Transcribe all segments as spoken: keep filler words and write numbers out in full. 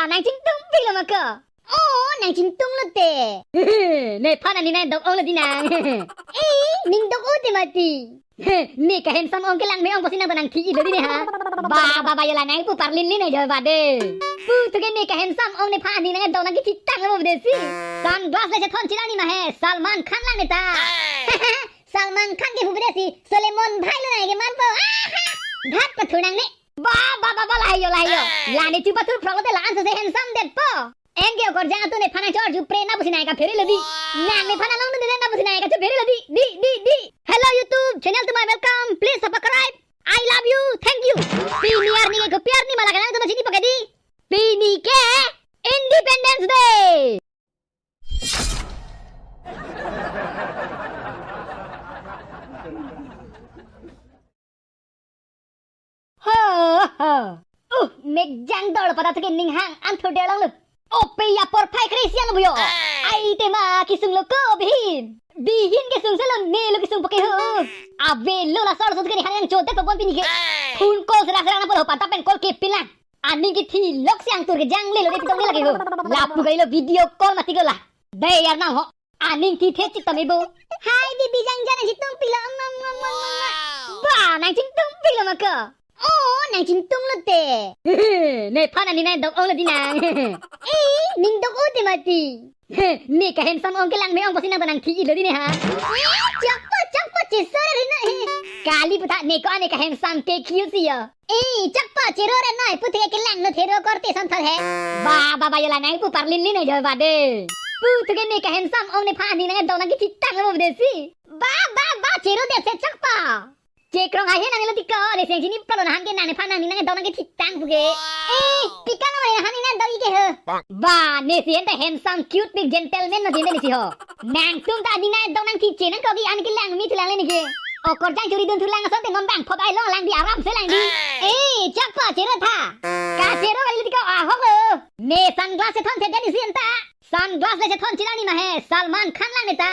Nang chingtungpik lo ma ko? Oh, nang chingtung lote. Nephan aning nangdok ong lo di nang. Eh, ning dok-o te mati. Ne ka handsome ong kelang me-ong pusi nang ta nangthi-i lo di ne ha. Ba, ba, ba, yo la nangpu parlin li ne jo ba de. Pu thu ke ne ka handsome ong nephan aning nangdok nangkethitang lo bo desi. Sunglass le chethon chelangji ma he, Salman Khan lang ne ta. Salman Khan ke hu bo desi, Solemon bhai lo nang keman po. Aha! Dhat pathur nang ne. Ba, ba, ba, ba, lahai yo, lahai yo. La ne chu pathur phrok lote la-an sose handsome detpo. Anke okorjang atum nephan nangchor ju pre na pusi nang kaphere lo di. Nang nephan along dunde na pusi nang kachu phere lo di. Di, di, di. Hello YouTube channel to my welcome. Please subscribe. I love you. Thank you. Pini arni ke kopi arni ma la ke nangtum chinipo ke di. Pini ke Independence Day. Ha, ha. Uh, mek jangdor pada thu ke ning hang an thur der lang lo. O pe ya porphai Christian buyo. Ai te ma kesung lo ko bihin. Bihin kesung selo ne lo kesung po ke ho. Ave lo la sor sot ke ni hang chodet po bon pini ke. Phone call sera sera na po ho panta pen call kepi lang. Aning kethi lok siang tur ke jang le lo de pitong le lake ho. Lapu kai lo video call mati ko la. Dei yar nang ho. Aning thi the chit tame bo. Hai bibi jangja nang chingtungpik lo, mm, mm, mm, mm, mm. Ba, nang chingtungpik lo ma ko? Oh, nang chingtung lote. Nephan aning nangdok ong lo di nang. Eh, ning dok-o te mati. Ne ka handsome ong kelang me-ong pusi nang ta nangthi-i lo di ne ha. Eh, chokpo, chokpo, chesor ri na he. Kali putha ne ko ane ka handsome ke cute si yo. Eh, chokpo, chero re noi, pu thu ke kelang no thero korte son thor he. Ba, ba, ba, yo la nangpu parlin li ne jo ba de. Pu thu ke ne ka handsome ong nephan aning nangdok nangkethitang lo bo desi. Ba, ba, ba, chero de se chokpo. Chekrong ahe nang lo di ko, ne seng chini palo na han ke nang nephan aning nangdok nangkethitang pu ke. Eh, pika no ne han nangdok-i ke he. Ba, ne si ente handsome, cute, big gentleman no di ne si ho. Nangtum ta aning nangdok nangthi che nang ko ki an kelang mi thulang le ne ke. Okorjang churi dun thulang asonte non bang phop ai long lang di aram se lang di. Eh, chokpo chero tha. Ka chero kali di ko ahok lo. Ne sunglass chethon the di si anta. Sunglass le chethon chelangji ma he, Salman Khan lang ne ta.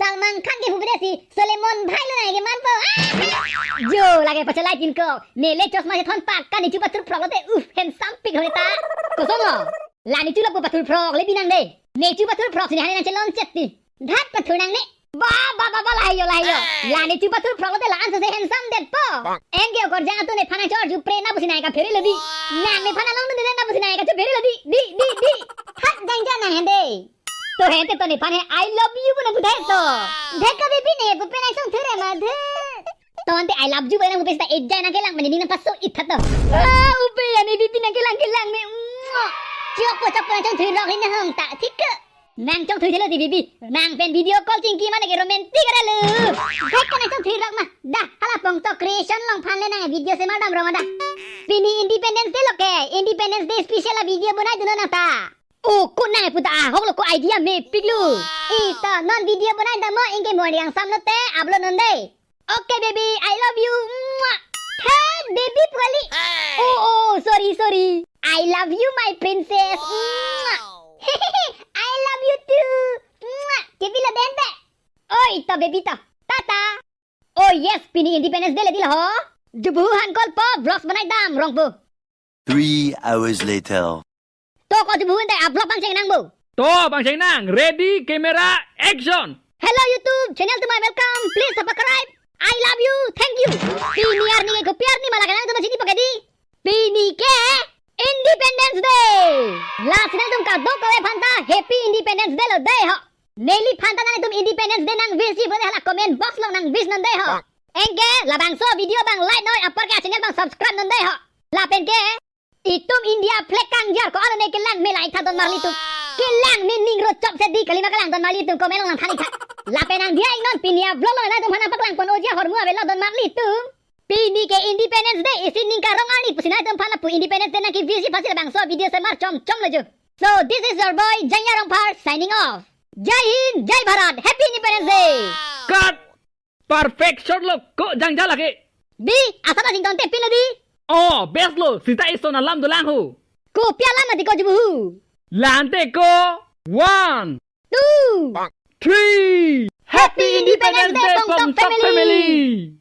Salman Khan ke hu bo desi, Solemon bhai lo nang keman po. Jo, lake pachelai tin ko. Ne le chosma chethon pak ka ne chu pathur phrok lote, uff, handsome pik ho ne ta. Koson lo? La ne chu lapu pathur phrok le bi nang de. Ne chu pathur phrok si ne han nangchelong chet ti. Dhat pathur nang ne. Ba, ba, ba, ba, lahai yo, lahai yo. La ne chu pathur phrok lote la-an sose handsome detpo. Anke okorjang atum nephan nangchor ju pre na pusi nang kaphere lo di. Nang nephan along dunde na pusi nang kachu phere lo di. Di, di, di. Hat jangja nang hende. To hente to nephan he I love you pu nangpu det to. Dek ka bibi ne pupe nangchongthu re ma de. To ante I love you pu nangpupe seta ejai nangkelang mane ning nangpaso-i tha to. Ah, upe ya ne bibi nangkelang kelang me. Chokpo chokpo nangchongthu rok ri nahong ta thik ke. Nangchongthu thelo ti bibi. Nang pen video call chingki mane ke romantic ara lo. Dek ka nangchongthu rok ma. Dah, hala pongtok creation along phan le nang video semar dam rong dah. Pini Independence Day lo ke. Independence Day special a video bonai dun nang ta. Oh, ko nang puta ahok lo ko idea mepik lo. Ita non video bonai dam mo, ingke mo yang sam lote upload non de. Okay, baby, I love you. Mwah. Hey, baby pu kali. Oh, oh, sorry, sorry. I love you, my princess. Mwah. I love you too. Mwah. Kepi lo den pe. Oi, to baby to. Tata. Oh yes, pini Independence Day le di lo ho. Jubu han call po vlogs bonai dam rong po. Three hours later. To ko Jubu ante a vlog pangcheng nang bo. To pangcheng nang, ready, camera, action. Hello YouTube channel to my welcome. Please subscribe. I love you. Thank you. Pini arni ke kopi arni ma la ke nangtum chinipo ke di. Pini ke Independence Day. Lasi nangtum kadokave aphan ta Happy Independence Day lo de ho. Neliphan ta nangtum Independence Day nang wish ji pulote hala comment box along nang wish non de ho. Anke labangso video abang like noi, apar ke channel abang subscribe non de ho. Lapen ke itum India flag kangjar ko-an ne kelang me, like tha don marli tum. Kelang me ning ro chop se di kali ma, kelang don marli tum, comment along nang than-i tha. Lapen nang diya ingnon pini a vlog along nangtum aphan nangpaklang pon oji ahormu avelo don marli tum. Pini ke Independence Day, isi ning karong arni pusi nangtum aphan lapu Independence Day nangke wish ji pasi labangso video semar chom chom lo jo. So this is your boy Jangja Rongphar signing off. Jai Hind, Jai Bharat, Happy Independence Day. Cut. Perfection lo ko jangja lake. Bi, asap asing tonte pin lo bi. Oh, best lo, sita ison alam dolang ho. Kopi alam mati ko Jubu hu. Lante ko, one, two, three. Happy Independence Day, Pongtok family.